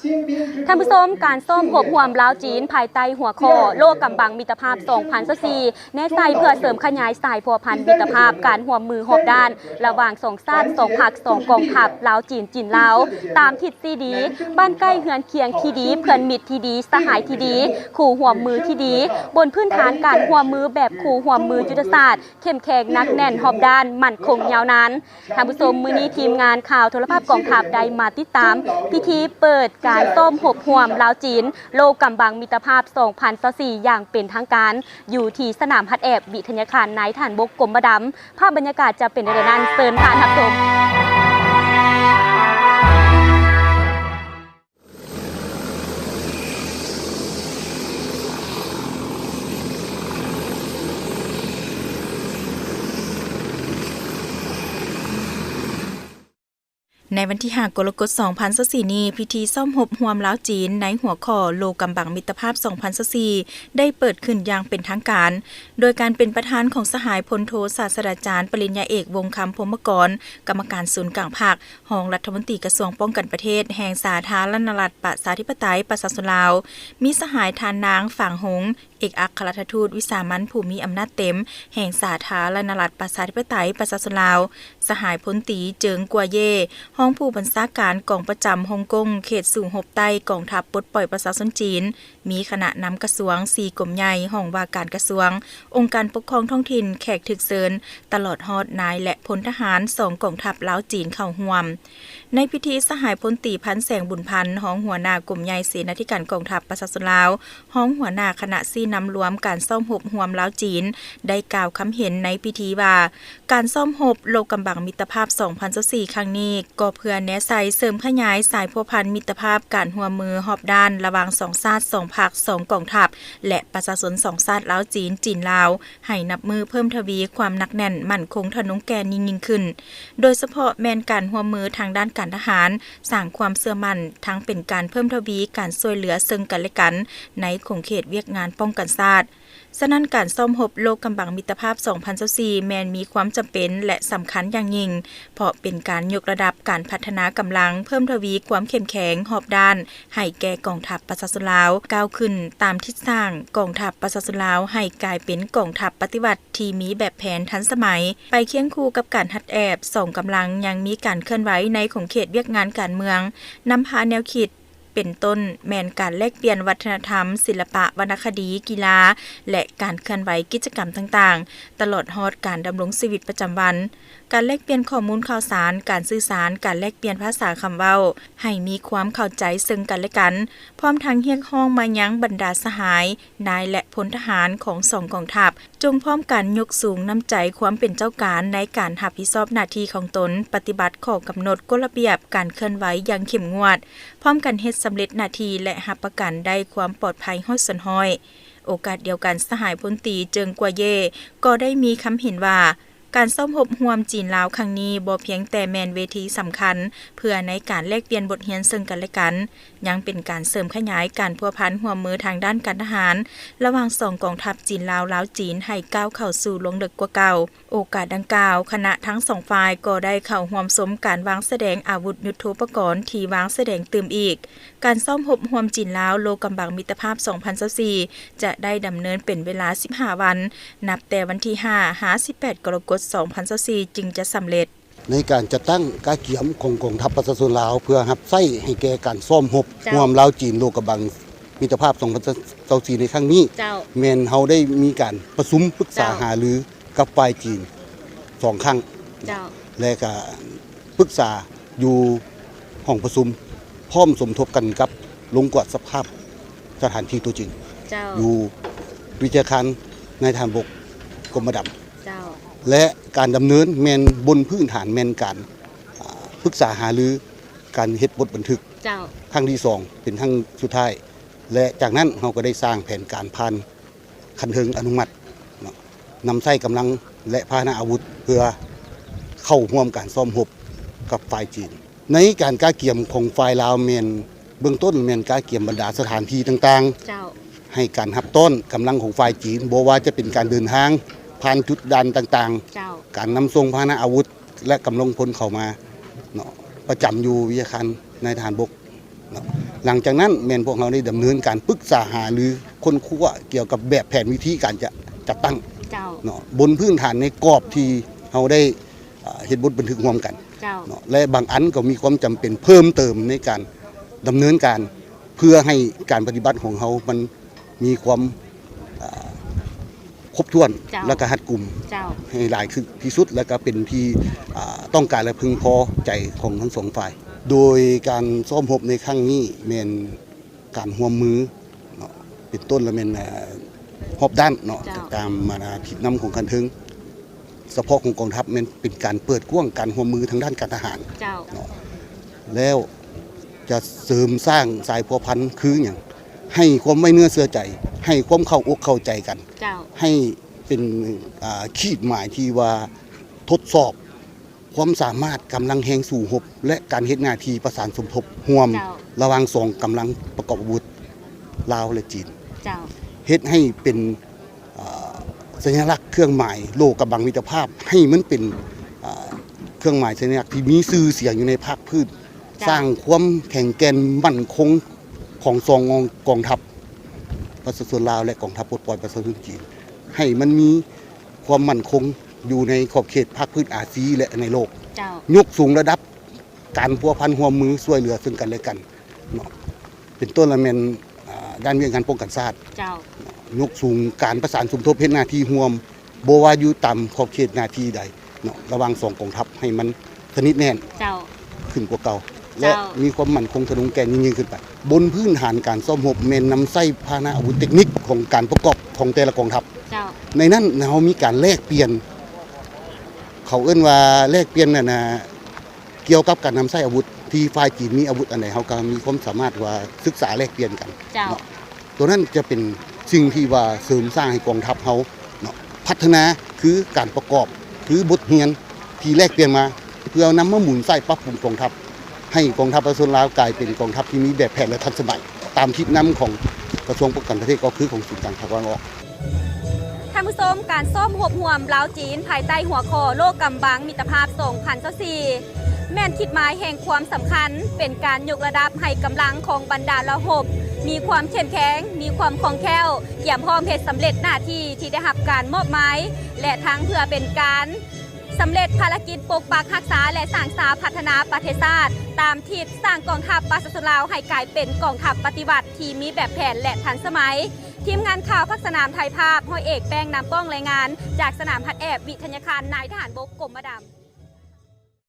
ທ່ານຜູ້ຊົມ, ການຊ້ອມຮົບຮ່ວມລາວ-ຈີນ ພາຍໃຕ້ຫົວຂໍ້ ໂລກຳບັງມິດຕະພາບ ສອງພັນຊາວສີ່ ແນໃສ່ເພື່ອເສີມຂະຫຍາຍສາຍພົວພັນມິດຕະພາບ ການຮ່ວມມືຮອບດ້ານ ລະຫວ່າງສອງຊາດ ສອງພັກ ສອງກອງທັບ ລາວ-ຈີນ, ຈີນ-ລາວ ຕາມທິດສີ່ດີ ບ້ານໃກ້ເຮືອນຄຽງທີ່ດີ, ເພື່ອນມິດທີ່ດີ, ສະຫາຍທີ່ດີ, ຄູ່ຮ່ວມມືທີ່ດີ ບົນພື້ນຖານການຮ່ວມມືແບບຄູ່ຮ່ວມມືຍຸດທະສາດ ເຂັ້ມແຂງ, ໜັກແໜ້ນ, ຮອບດ້ານ, ໝັ້ນຄົງ, ຍາວນານ. ທ່ານຜູ້ຊົມ, ມື້ນີ້ທີມງານຂ່າວໂທລະພາບກອງທັບໄດ້ມາຕິດຕາມພິທີເປີດການຊ້ອມຮົບຮ່ວມລາວ-ຈີນ ໂລກຳບັງມິດຕະພາບ ສອງພັນຊາວສີ່ ຢ່າງເປັນທາງການ ຢູ່ທີ່ສະໜາມຮັດແອບ ວິທະຍາຄານນາຍທະຫານບົກ ກົມມະດຳ. ພາບບັນຍາກາດຈະເປັນແນວໃດນັ້ນ, ເຊີນທ່ານຮັບຊົມ. ໃນວັນທີຫ້າ ກໍລະກົດ ສອງພັນຊາວສີ່ນີ້, ພິທີຊ້ອມຮົບຮ່ວມລາວ-ຈີນ ໃນຫົວຂໍ້ ໂລກຳບັງມິດຕະພາບ ສອງພັນຊາວສີ່ ໄດ້ເປີດຂຶ້ນຢ່າງເປັນທາງການ ໂດຍການເປັນປະທານຂອງສະຫາຍພົນໂທ ສາດສະດາຈານ ປະລິນຍາເອກ ວົງຄຳ ພົມມະກອນ, ກຳມະການສູນກາງພັກ, ຮອງລັດຖະມົນຕີກະຊວງປ້ອງກັນປະເທດແຫ່ງສາທາລະນະລັດ ປະຊາທິປະໄຕ ປະຊາຊົນລາວ, ມີສະຫາຍທ່ານນາງ ຝາງຫົງ ເອກອັກຄະລັດຖະທູດວິສາມັນຜູ້ມີອຳນາດເຕັມແຫ່ງສາທາລະນະລັດ ປະຊາທິປະໄຕ ປະຊາຊົນລາວ, ສະຫາຍພົນຕີ ເຈີງ ກົວເຢ ຮອງຜູ້ບັນຊາການກອງປະຈຳຮົງກົງເຂດສູ້ຮົບໃຕ້ກອງທັບປົດປ່ອຍປະຊາຊົນຈີນ, ມີຄະນະນຳກະຊວງ, ສີ່ກົມໃຫຍ່, ຫ້ອງວ່າການກະຊວງ, ອົງການປົກຄອງທ້ອງຖິ່ນ, ແຂກຖືກເຊີນ, ຕະຫຼອດຮອດນາຍ ແລະ ພົນທະຫານສອງກອງທັບລາວ-ຈີນເຂົ້າຮ່ວມ. ໃນພິທີ, ສະຫາຍພົນຕີ ພັນແສງ ບຸນພັນ ຮອງຫົວໜ້າກົມໃຫຍ່ເສນາທິການກອງທັບປະຊາຊົນລາວ, ຮອງຫົວໜ້າຄະນະຊີ້ນຳລວມການຊ້ອມຮົບຮ່ວມລາວ-ຈີນ ໄດ້ກ່າວຄຳເຫັນໃນພິທີວ່າ, ການຊ້ອມຮົບໂລກຳບັງມິດຕະພາບ ສອງພັນຊາວສີ່ ຄັ້ງນີ້ ກໍເພື່ອແນໃສ່ເສີມຂະຫຍາຍສາຍພົວພັນມິດຕະພາບການຮ່ວມມືຮອບດ້ານລະຫວ່າງສອງຊາດ, ສອງພັກ, ສອງກອງທັບ ແລະ ປະຊາຊົນສອງຊາດລາວ-ຈີນ, ຈີນ-ລາວ ໃຫ້ນັບມື້ເພີ່ມທະວີຄວາມໜັກແໜ້ນ, ໝັ້ນຄົງ, ທະນົງແກ່ນຍິ່ງໆຂຶ້ນ, ໂດຍສະເພາະແມ່ນການຮ່ວມມືທາງດ້ານການທະຫານ, ສ້າງຄວາມເຊື່ອໝັ້ນ, ທັງເປັນການເພີ່ມທະວີການຊ່ວຍເຫຼືອເຊິ່ງກັນແລະກັນໃນຂົງເຂດວຽກງານປ້ອງກັນຊາດ. ສະນັ້ນ, ການຊ້ອມຮົບໂລກຳບັງມິດຕະພາບ ສອງພັນຊາວສີ່ ແມ່ນມີຄວາມຈຳເປັນ ແລະ ສຳຄັນຢ່າງຍິ່ງ, ເພາະເປັນການຍົກລະດັບການພັດທະນາກຳລັງ, ເພີ່ມທະວີຄວາມເຂັ້ມແຂງຮອບດ້ານ ໃຫ້ແກ່ກອງທັບປະຊາຊົນລາວ, ກ້າວຂຶ້ນຕາມທິດສ້າງກອງທັບປະຊາຊົນລາວໃຫ້ກາຍເປັນກອງທັບປະຕິວັດທີ່ມີແບບແຜນທັນສະໄໝ, ໄປຄຽງຄູ່ກັບການຮັດແອບສອງກຳລັງ ຍັງມີການເຄື່ອນໄຫວໃນຂົງເຂດວຽກງານການເມືອງ, ນຳພາແນວຄິດ ເປັນຕົ້ນແມ່ນການແລກປ່ຽນວັດທະນະທຳ, ສິລະປະ, ວັນນະຄະດີ, ກິລາ ແລະ ການເຄື່ອນໄຫວກິດຈະກຳຕ່າງໆ, ຕະຫຼອດຮອດການດຳລົງຊີວິດປະຈຳວັນ. ການແລກປ່ຽນຂໍ້ມູນຂ່າວສານ, ການສື່ສານ, ການແລກປ່ຽນພາສາຄຳເວົ້າ ໃຫ້ມີຄວາມເຂົ້າໃຈເຊິ່ງກັນແລະກັນ, ພ້ອມທັງຮຽກຮ້ອງມາຍັງບັນດາສະຫາຍ, ນາຍ ແລະ ພົນທະຫານຂອງສອງກອງທັບ, ຈົ່ງພ້ອມກັນຍົກສູງນ້ຳໃຈຄວາມເປັນເຈົ້າການໃນການຮັບຜິດຊອບໜ້າທີ່ຂອງຕົນ, ປະຕິບັດຂໍ້ກຳນົດ, ກົດລະບຽບ, ການເຄື່ອນໄຫວຢ່າງເຂັ້ມງວດ, ພ້ອມກັນເຮັດສຳເລັດໜ້າທີ່ ແລະ ຮັບປະກັນໄດ້ຄວາມປອດໄພຮ້ອຍສ່ວນຮ້ອຍ. ໂອກາດດຽວກັນ, ສະຫາຍພົນຕີ ເຈີງ ກົວເຢ ກໍໄດ້ມີຄຳເຫັນວ່າ, ການຊ້ອມຮົບຮ່ວມຈີນ-ລາວຄັ້ງນີ້ ບໍ່ພຽງແຕ່ແມ່ນເວທີສຳຄັນເພື່ອໃນການແລກປ່ຽນບົດຮຽນເຊິ່ງກັນແລະກັນ, ຍັງເປັນການເສີມຂະຫຍາຍການພົວພັນຮ່ວມມືທາງດ້ານການທະຫານ ລະຫວ່າງສອງກອງທັບຈີນ-ລາວ, ລາວ-ຈີນ ໃຫ້ກ້າວເຂົ້າສູ່ລວງເລິກກວ່າເກົ່າ. ໂອກາດດັ່ງກ່າວ, ຄະນະທັງສອງຝ່າຍກໍໄດ້ເຂົ້າຮ່ວມຊົມການວາງສະແດງອາວຸດຍຸດໂທປະກອນທີ່ວາງສະແດງຕື່ມອີກ. ການຊ້ອມຮົບຮ່ວມຈີນ-ລາວ ໂລກຳບັງມິດຕະພາບ ສອງພັນຊາວສີ່ ຈະໄດ້ດຳເນີນເປັນເວລາສິບຫ້າວັນ, ນັບແຕ່ວັນທີຫ້າ ຫາ ສິບແປດ ກໍລະກົດ ສອງພັນຊາວສີ່ ຈຶ່ງຈະສຳເລັດ. ໃນການຈັດຕັ້ງກະກຽມຂອງກອງທັບປະຊາຊົນລາວ ເພື່ອຮັບໃຊ້ໃຫ້ແກ່ການຊ້ອມຮົບ ເຈົ້າ ຮ່ວມລາວ-ຈີນ ໂລກຳບັງມິດຕະພາບ ສອງພັນຊາວສີ່ ໃນຄັ້ງນີ້ ເຈົ້າ ແມ່ນເຮົາໄດ້ມີການປະຊຸມປຶກສາ ເຈົ້າ ຫາລືກັບຝ່າຍຈີນສອງຄັ້ງ ເຈົ້າ ແລະ ກະປຶກສາຢູ່ຫ້ອງປະຊຸມ ພ້ອມສົມທົບກັນກັບລົງກວດສະພາບສະຖານທີ່ຕົວຈິງ ເຈົ້າ ຢູ່ວິທະຍາຄານນາຍທະຫານບົກ ກົມມະດຳ ເຈົ້າ ແລະ ການດຳເນີນແມ່ນບົນພື້ນຖານແມ່ນການ ອາ ປຶກສາຫາລື ການເຮັດບົດບັນທຶກ ເຈົ້າ ຄັ້ງທີສອງ ເປັນຄັ້ງສຸດທ້າຍ ແລະ ຈາກນັ້ນເຮົາກໍໄດ້ສ້າງແຜນການຜ່ານຂັ້ນເທິງອະນຸມັດເນາະ ນຳໃຊ້ກຳລັງ ແລະ ພາຫະນະອາວຸດ ເພື່ອເຂົ້າຮ່ວມການຊ້ອມຮົບກັບຝ່າຍຈີນ. ໃນການກະກຽມຂອງຝ່າຍລາວແມ່ນ ເບື້ອງຕົ້ນແມ່ນກະກຽມບັນດາສະຖານທີ່ຕ່າງໆ ເຈົ້າ ໃຫ້ການຮັບຕ້ອນກຳລັງຂອງຝ່າຍຈີນ, ບໍ່ວ່າຈະເປັນການເດີນທາງຜ່ານຈຸດດ່ານຕ່າງໆ, ເຈົ້າ ການນຳສົ່ງພາຫະນະອາວຸດ ແລະ ກຳລັງພົນເຂົ້າມາເນາະ ປະຈຳຢູ່ວິທະຍາຄານນາຍທະຫານບົກ ເນາະ. ຫຼັງຈາກນັ້ນແມ່ນພວກເຮົາໄດ້ດຳເນີນການປຶກສາຫາລືຄົ້ນຄວ້າກ່ຽວກັບແບບແຜນວິທີການຈະຈັດຕັ້ງ ເຈົ້າ ເນາະ ບົນພື້ນຖານໃນກອບທີ່ເຮົາໄດ້ ເອີ ເຮັດບົດບັນທຶກຮ່ວມກັນ ເຈົ້າ ເນາະ ແລະ ບາງອັນກໍມີຄວາມຈຳເປັນເພີ່ມເຕີມໃນການດຳເນີນການ ເພື່ອໃຫ້ການປະຕິບັດຂອງເຮົາມັນມີຄວາມ ເອີ ຄົບຖ້ວນ ເຈົ້າ ແລະ ກະຮັດກຸມ ເຈົ້າ ໃຫ້ຫຼາຍທີ່ສຸດ ແລະ ກະເປັນທີ່ ເອີ ຕ້ອງການ ແລະ ເພິ່ງພໍໃຈຂອງທັງສອງຝ່າຍ. ໂດຍການຊ້ອມຮົບໃນຄັ້ງນີ້ແມ່ນ ການຮ່ວມມືເນາະ ເປັນຕົ້ນລະແມ່ນ ເອີ ຮອບດ້ານເນາະ ເຈົ້າ ຕາມມານາທິດນຳຂອງຂັ້ນເທິງ ສະເພາະຂອງກອງທັບແມ່ນເປັນການເປີດກວ້າງການຮ່ວມມືທາງດ້ານການທະຫານ ເຈົ້າ ເນາະ ແລ້ວຈະເສີມສ້າງສາຍພົວພັນຄືຫຍັງ ໃຫ້ຄວາມໄວ້ເນື້ອເຊື່ອໃຈ ໃຫ້ຄວາມເຂົ້າອົກເຂົ້າໃຈກັນ ເຈົ້າ ໃຫ້ເປັນ ອ່າ ຂີດໝາຍທີ່ວ່າທົດສອບ ຄວາມສາມາດ, ກຳລັງແຮງສູ້ຮົບ ແລະ ການເຮັດໜ້າທີ່ປະສານສົມທົບຮ່ວມ ເຈົ້າ ລະຫວ່າງສອງກຳລັງປະກອບອາວຸດ ລາວ ແລະ ຈີນ ເຈົ້າ ເຮັດໃຫ້ເປັນ ເອີ ສັນຍະລັກເຄື່ອງໝາຍໂລກະບັງມິດຕະພາບ ໃຫ້ມັນເປັນ ເອີ ເຄື່ອງໝາຍສັນຍະລັກທີ່ມີຊື່ສຽງຢູ່ໃນພາກພື້ນ ເຈົ້າ ສ້າງຄວາມແຂງແກ່ນໝັ້ນຄົງຂອງສອງກອງທັບ ປະຊາຊົນລາວ ແລະ ກອງທັບປົດປ່ອຍປະຊາຊົນຈີນ ໃຫ້ມັນມີຄວາມໝັ້ນຄົງ ຢູ່ໃນຂອບເຂດພາກພື້ນອາຊີ ແລະ ໃນໂລກ ເຈົ້າ ຍົກສູງລະດັບການພົວພັນຮ່ວມມືຊ່ວຍເຫຼືອເຊິ່ງກັນ ແລະ ກັນເນາະ ເປັນຕົ້ນລະແມ່ນ ອາ ດ້ານວຽກງານປ້ອງກັນຊາດ ເຈົ້າ ຍົກສູງການປະສານສົມທົບເຮັດໜ້າທີ່ຮ່ວມ ບໍ່ວ່າຢູ່ຕາມຂອບເຂດໜ້າທີ່ໃດເນາະ ລະຫວ່າງສອງກອງທັບໃຫ້ມັນສະໜິດແໜ້ນ ເຈົ້າ ຂຶ້ນກວ່າເກົ່າ ແລະ ເຈົ້າ ມີຄວາມໝັ້ນຄົງທະນົງແກ່ນຍິ່ງໆຂຶ້ນໄປ. ບົນພື້ນຖານການຊ້ອມຮົບແມ່ນນຳໃຊ້ພາຫະນະອາວຸດເຕັກນິກຂອງການປະກອບຂອງແຕ່ລະກອງທັບ ເຈົ້າ ໃນນັ້ນເຮົາມີການແລກປ່ຽນ ເຂົາເອີ້ນວ່າແລກປ່ຽນນັ້ນນະ ກ່ຽວກັບການນຳໃຊ້ອາວຸດ ທີ່ຝ່າຍຈີນມີອາວຸດອັນໃດ ເຮົາກໍມີຄວາມສາມາດວ່າສຶກສາແລກປ່ຽນກັນ ເຈົ້າ ເນາະ. ໂຕນັ້ນຈະເປັນສິ່ງທີ່ວ່າເສີມສ້າງໃຫ້ກອງທັບເຮົາເນາະ ພັດທະນາ ຄືການປະກອບ ຄືບົດຮຽນທີ່ແລກປ່ຽນມາ ເພື່ອນຳມາໝູນໃຊ້ປັບປຸງກອງທັບ ໃຫ້ກອງທັບປະຊາຊົນລາວກາຍເປັນກອງທັບທີ່ມີແບບແຜນ ແລະ ທັນສະໄໝ ຕາມທິດນຳຂອງກະຊວງປ້ອງກັນປະເທດ ກໍຄືຂອງສູນກາງພາກຕາເວັນອອກ. ທ່ານຜູ້ຊົມ, ການຊ້ອມຮົບຮ່ວມລາວ-ຈີນ ພາຍໃຕ້ຫົວຂໍ້ໂລກກຳບັງມິດຕະພາບສອງພັນຊາວສີ່ ແມ່ນຂີດໝາຍແຫ່ງຄວາມສຳຄັນ ເປັນການຍົກລະດັບໃຫ້ກຳລັງຂອງບັນດາລາວຮົບມີຄວາມເຂັ້ມແຂງ, ມີຄວາມຄ່ອງແຄ້ວ, ກຽມພ້ອມເຮັດສຳເລັດໜ້າທີ່ທີ່ໄດ້ຮັບການມອບໝາຍ ແລະ ທັງເພື່ອເປັນການສຳເລັດພາລະກິດປົກປັກຮັກສາ ແລະ ສ້າງສາພັດທະນາປະເທດຊາດ ຕາມທິດສ້າງກອງທັບປະຊາຊົນລາວໃຫ້ກາຍເປັນກອງທັບປະຕິວັດທີ່ມີແບບແຜນ ແລະ ທັນສະໄໝ. ທີມງານຂ່າວພາກສະໜາມຖ່າຍພາບ, ຮ້ອຍເອກ ແປ້ງ ນຳກ້ອງ ລາຍງານຈາກສະໜາມຫັດແອບວິທະຍາຄານນາຍທະຫານບົກ ກົມມະດຳ.